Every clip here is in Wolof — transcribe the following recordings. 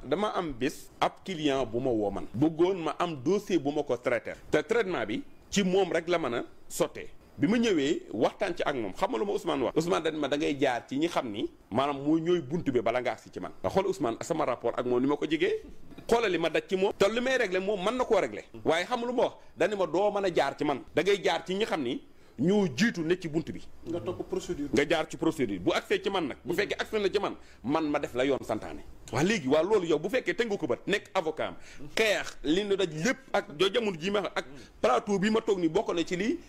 dama am bés ab client bu ma woo man bëggoon ma am dossier bu ma ko traité te traitement bi ci moom rek la mën a sottee bi ma ñëwee waxtaan ci ak moom xam nga lu ma Ousmane wax Ousmane dañ ma da ngay jaar ci ñi xam ni maanaam mooy ñooy bunt bi bala nga agsi ci man nga xool Ousmane sama rapport ak moom ni ma ko jegee xoolal li ma daj ci moom te li may réglé moom mën na koo réglé waaye xam lu ma wax dañu ma doo mën a jaar ci man da ngay jaar ci ñi xam ni ñoo jiitu ne ci bunt bi nga topp procédure nga jaar ci procédure bu accès ci man nag bu fekkee accès na ci man ma def la yoon santaane waa léegi waa loolu yow bu fekkee tëngu ko bët nekk avocat am xeex li ñu daj lépp ak joo jamono ji ma ak plateau bi ma toog ni bokk na ci lii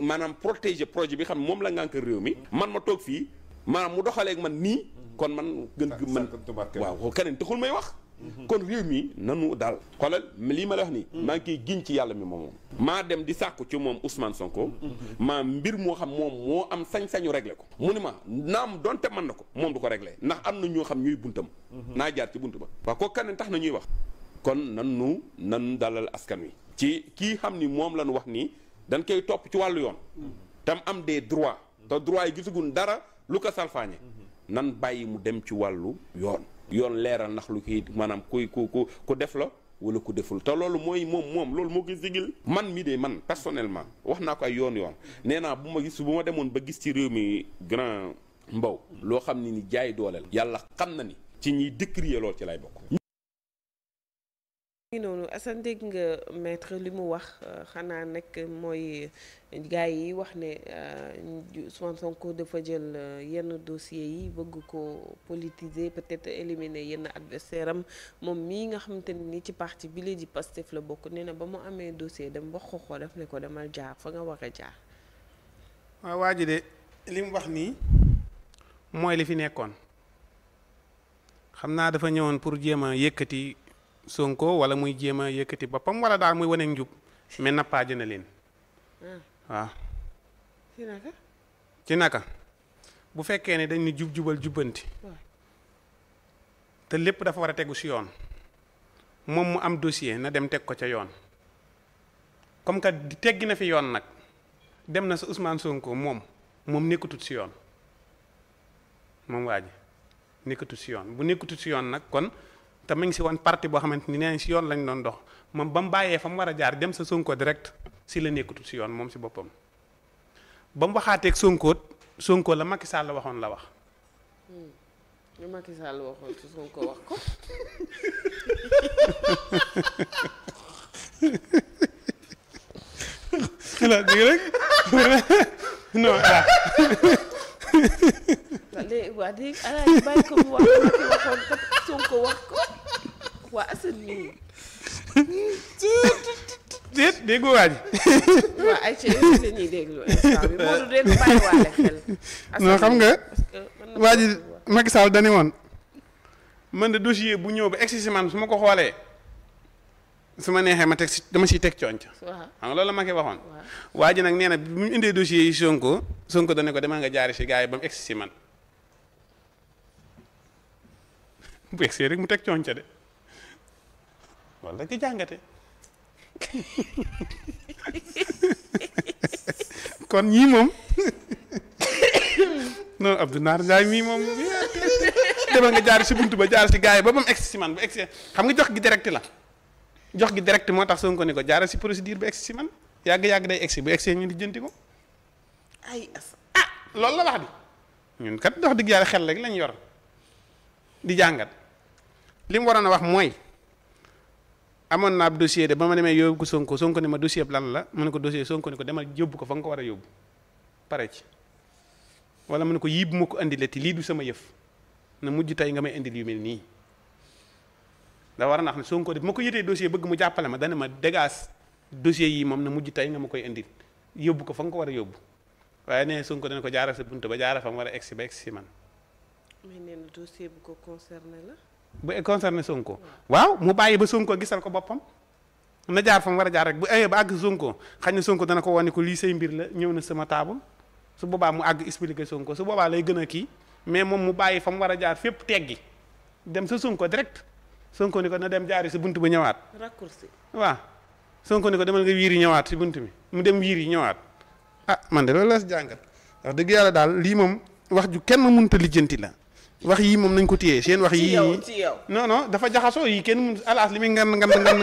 maanaam protéger projet bi xam moom la ngànk réew mi man ma toog fii maanaam mu doxaleeg man nii kon man gën man waaw keneen taxul may wax kon réew mi nanu daal xoolal lii ma la wax nii maa ngi koy giñ ci yàlla mi moom maa dem di sàkku ci moom Ousmane Sonko maa mbir moo xam moom moo am sañ-sañu réglé ko mu ni ma naam donte mën na ko moom du ko réglé ndax am na ñoo xam ñuy buntam naa jaar ci bunt ba waaw kooku keneen tax na ñuy wax kon nan dalal askan wi ci kii xam ni moom lañu wax nii dañ koy topp ci wàllu yoon tam am des droits te droits yi gisagun dara lu ko salfaañe nan bàyyi mu dem ci wàllu yoon leeral ndax lu kii maanaam ku def la wala ku deful te loolu mooy moom loolu moo koy sigil man mi de man personnellement wax naa ko ay yoon nee naa bu ma demoon ba gis ci réew mi grand mbaw loo xam ni jaay dooleel yàlla xam na ni ci ñiy décrier loolu ci lay bokk. noonu Assane dégg nga maître li mu wax xanaa nag mooy gars yi wax ne Ousmane Sonko dafa jël yenn dossiers yi bëgg ko politiser peut-être éliminer yenn adversaire am moom mii nga xamante ni ci parti bi la di Pastef la bokk nee na ba mu amee dossier dem wax ko daf ne ko demal jaar fa nga war a jaar. waaw waa ji de li mu wax nii mooy li fi nekkoon xam naa dafa ñëwoon pour jéem a yëkkati Sonko wala muy jéem a yëkkati boppam wala daal muy wane njub mais nappaaje na leen waaw. ci naka bu fekkee ne dañ ni jubal jubbanti te lépp dafa war a tegu ci yoon moom mu am dossier na dem teg ko ca yoon comme que teggi na fi yoon nag dem na sa Ousmane Sonko moom nekkatut ci yoon moom waa ji nekkatut ci yoon bu nekkatut ci yoon nag kon. te mu ngi si woon parti boo xamante ni nee nañ si yoon lañ doon dox moom ba mu bàyyee fa mu war a jaar dem sa Sonko direct si la nekkatul si yoon moom si boppam ba mu waxaateeg Sonko la Macky Sall la waxoon la wax. lu Macky Sall waxoon si Sonko wax ko. alors dégg rek non ah. léegi waa dégg alaaji bàyyi ko mu wax Macky waxoon kat Sonko wax ko waa Assane nii. dégg nga waa ji. waa ay ci yéen la ñuy déglu instant bi Modou dégg bàyyiwaale xel. non xam nga waa ji Macky Sall dañu woon man de dossier bu ñëw ba egsi si man su ma ko xoolee su ma neexee ma teg si dama siy teg coonc. waaw xam nga loolu la Macky waxoon. waa ji nag nee na bi mu indee dossier yi Sonko dana ko demal nga jaari si gars yi ba mu egsi si man bu egsee rek mu teg coonca de wala ki jàngate kon ñii moom non Abdou Naar Ndiaye mii moom demal nga jaar si buntu ba jaar si gars yi ba mu egsi si man bu egsee xam nga jox gi direct la jox gi direct moo tax Sonko ni ko jaaral si procédure ba egsi si man yàgg day egsi bu egsee ñu di jënti ko ay loolu la wax di ñun kat dox dëgg yàlla xel rek lañ yor di jàngat li mu waroon a wax mooy amoon naa ab dossier de ba ma demee yóbbu ko Sonko ni ma dossier bi lan la mu ne ko dossier Sonko ni ko demal yóbbu ko fa nga ko war a yóbbu pare ci wala mu ne ko yii bu ma ko andilati lii du sama yëf na mujj tey nga may indil yu mel nii da war a nax ne Sonko de bu ma ko yëtee dossier bëgg mu jàppale ma dana ma dégage dossier yi moom na mujj tey nga ma koy indil yóbbu ko fa nga ko war a yóbbu waaye nee Sonko dana ko jaaral sa buntu ba jaaral fa mu war a egsi ba egsi si man. mais nee na dossier bu ko concerné la. bu concerné Sonko waaw mu bàyyi ba Sonko gisal ko boppam na jaar fa mu war a jaar rek bu ayee ba àgg Sonko xañ na Sonko dana ko wane ko lii say mbir la ñëw na sama table su boobaa mu àgg expliqué Sonko su boobaa lay gën a kii mais moom mu bàyyi fa mu war a jaar fépp teggi dem sa Sonko direct Sonko ni ko na dem jaari si buntu ba ñëwaat. raccourci waaw Sonko ni ko demal nga wiiri ñëwaat si buntu bi mu dem wiiri ñëwaat man de loolu la si jàngat wax dëgg yàlla daal lii moom wax ju kenn mënut a lijjanti la wax yii moom nañ ko téye seen wax yii ci yow non non dafa jaxasoo yi kenn mun alaas li muy ngan ngan moom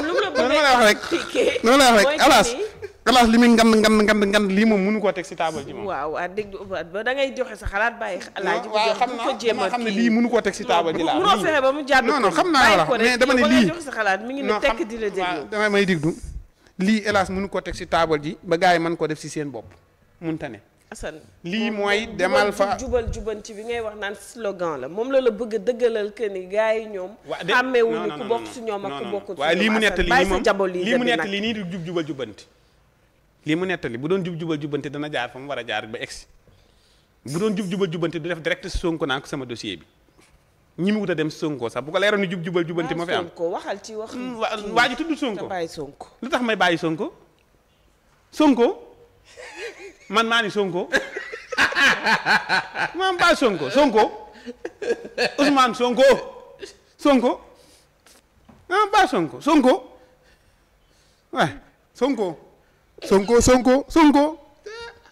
lu mu la bëgg a expliquer noonu la wax rek alaas li muy ngan lii moom mënu koo teg si taabal ji moom. waaw dégg ba da ngay joxe sa xalaat bàyyi alaaji waaw xam ne lii mënu koo teg si taabal ji laa. mënoo fexe ba mu jàdd non non xam naa la mais dama ne lii joxe sa xalaat mi ngi ne tekk di la déglu. dama may déglu lii hélas mënu koo teg si taabal ji ba gars yi mën koo def si seen bopp mënta ne. Assane lii mooy demal fa jubanti bi ngay wax naan slogan la moom la bëgg a dëggalal que ni gars yi ñoom. xàmmeewuñu ku bokk si ñoom ak ku bokkul si ñoom. waaye lii mu nettali nii moom lii mu nag nettali nii du jubal jubanti. lii mu nettali bu doon jubal jubanti dana jaar fa mu war a jaar ba egsi bu doon jubal jubanti du def direct si Sonko naa ko sama dossier bi ñi mu wut a dem Sonko sax bu ko leeroon ni jubal jubanti moo fi am. Sonko waxal ci wax. waa ji tudd Sonko bàyyi Sonko. lu tax may bàyyi Sonko man maa ni Sonko maam bàyyi Sonko Ousmane Sonko ah bàyyi Sonko waay Sonko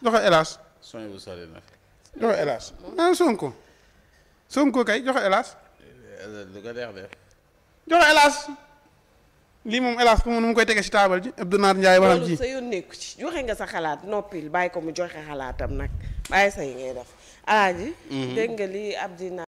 joxe hélas joxe hélas ah Sonko kay joxe hélas joxe hélas lii moom hélas ko nu mu koy tege si taabal ji Abdou Naar Ndiaye waxam ji loolu sa yoon nekku ci joxe nga sa xalaat noppil bàyyi ko mu joxe xalaatam nag bàyyi sa yi ngay def alaaji dégg nga li Abdou